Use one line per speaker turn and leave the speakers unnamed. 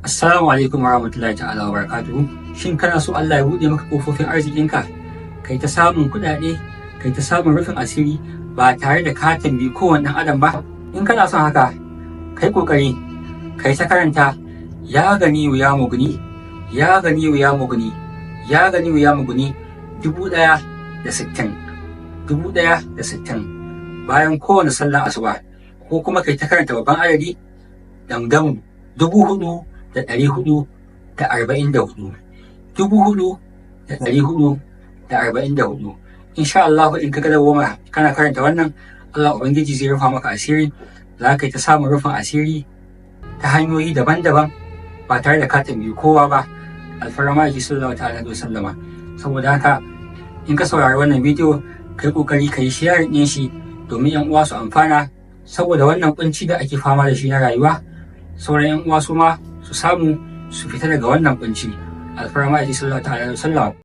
Assalamu alaikum warahmatullahi ta'ala wa barakatuhu. Shin kana so Allah ya buɗe maka kofofin arzikinka? Kai ta samun kuɗaɗe, kai ta samun rufin asiri ba tare da ka tambayi kowane ɗan adam ba. In kana son haka, kai kokari, kai ta karanta ya gani ya mugni, ya gani ya mugni, ya gani ya mugni 1060, 1060 bayan kowane sallar asuba, ko kuma kai ta karanta babban adadi damdamu 4444, 4444. Insha Allah, in ka ga dawoma kana karanta wannan, Allah Ubangiji zai rufa maka asiri. Za ka yi ta samun rufin asiri ta hanyoyi daban-daban ba tare da ka tambayi kowa ba, alfarma ma'aiki sallallahu ta'ala alaihi wasallama. Saboda haka, in ka saurari wannan bidiyo, kai kokari ka yi sharing ɗin shi domin yan uwa su amfana, saboda wannan kunci da ake fama da shi na rayuwa, sauran yan uwa su ma su samu su fita daga wannan kunci, alfarma ma'aiki sallallahu ta'ala alaihi wasallama.